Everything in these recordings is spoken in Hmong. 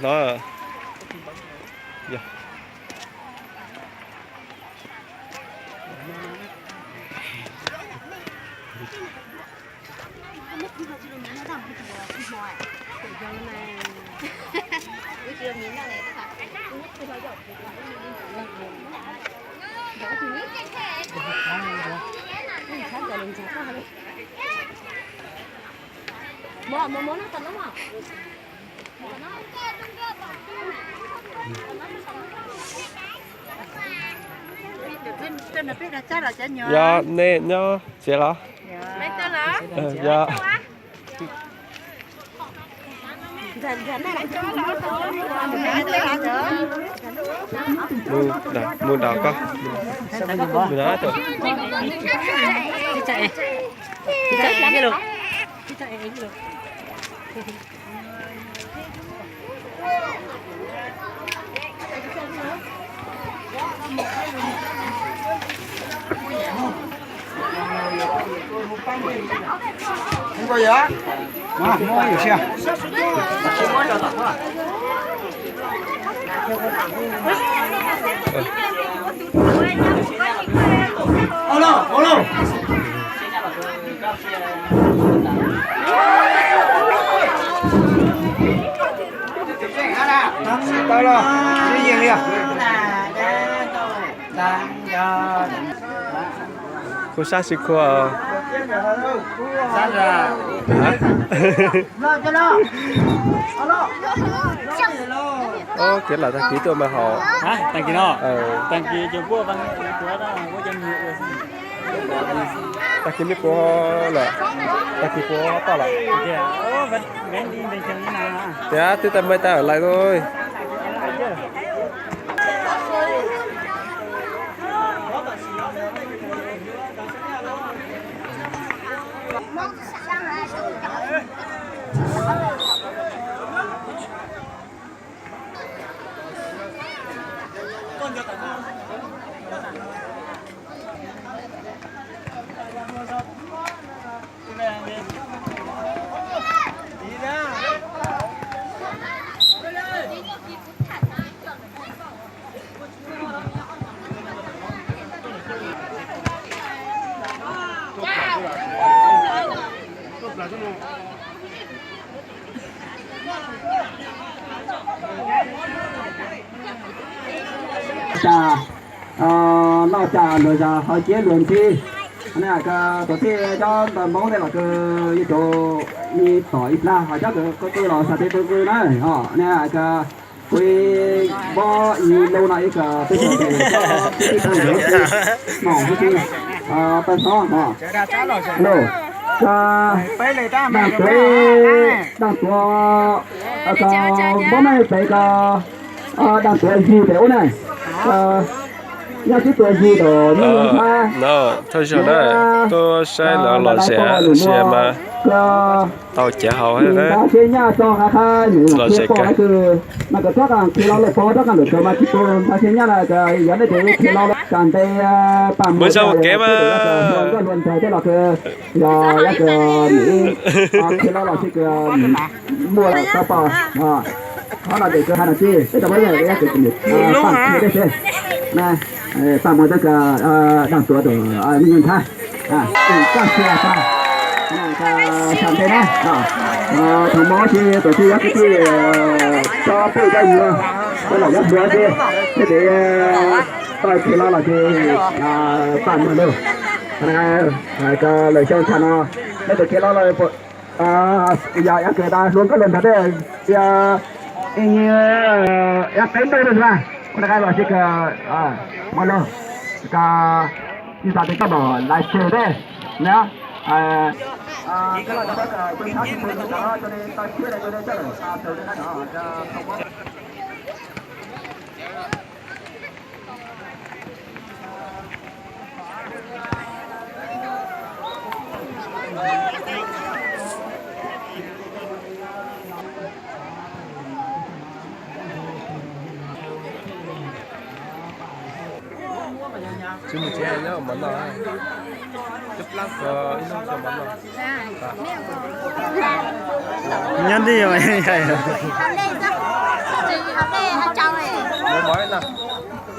Hnov. Yog nej nyob tsev los? Yog. Mus dam koj. Tau los, yeej li os. Kuv sab tsis khua. Kev lam tag kis tuaj mas hauv. Tag kis no, tag kis ces puab, tag kis me puab lawm, tag kis puab poj lawm. Tias twb tau me tas lais lawm. Cas noj cas luag zas ho ciab luag ntxhi. Ne, koj tus tij cov ntawv Hmoob tej los kws yuav tsum ib tom ib plag ho coj kws qw qw los xav tes qw qw na. Ne, koj kuv ib npob ib lub no ib kws peb tau tes tib tag ntawd mom huv tsis pab xob no. Koj Daj Tuav, Daj Tuav, koj npob mej pem koj Daj Tuav Yig pem ub na. Nyob tib tuav Yig tom nyob Thaj Zog na, tuaj saib lawv los zem sia mas tau cev haus na. Los zem kawg. Mus zaub kev mas. Paj muag tau kws Daj Tuav tus me nyuam ntxhais, koj sia paj, xav ntej na, thaum mov tsis tuam tsis yob kwv tij tso pub cov yus, tau los nyob hluav tsis, thiab tes tau khiav los los tsis paj muag lauj. Lawm xyoo tsam no, nej tus khiav los los yog ib kws tas hluas nkauj hluas nraug tej, ib, ib qeeb ntuj na, ua li los sis kws mog lug, koj tsis tas tes koj mam lais tseg tej na. Tsis mus tsev nyob mov noj, ib hnub coj mov noj. Nyob ntij.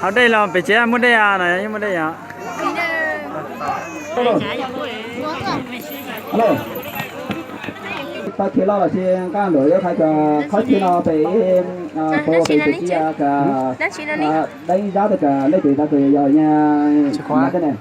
Haus dej los pem tsev muaj dej no, muaj dej os. Tau khiav los lawm ces nqa luam yuav hais tias qhov chaw no pem, pem tsev, deeb zab tas kas leej twg tas kas yog yog ne.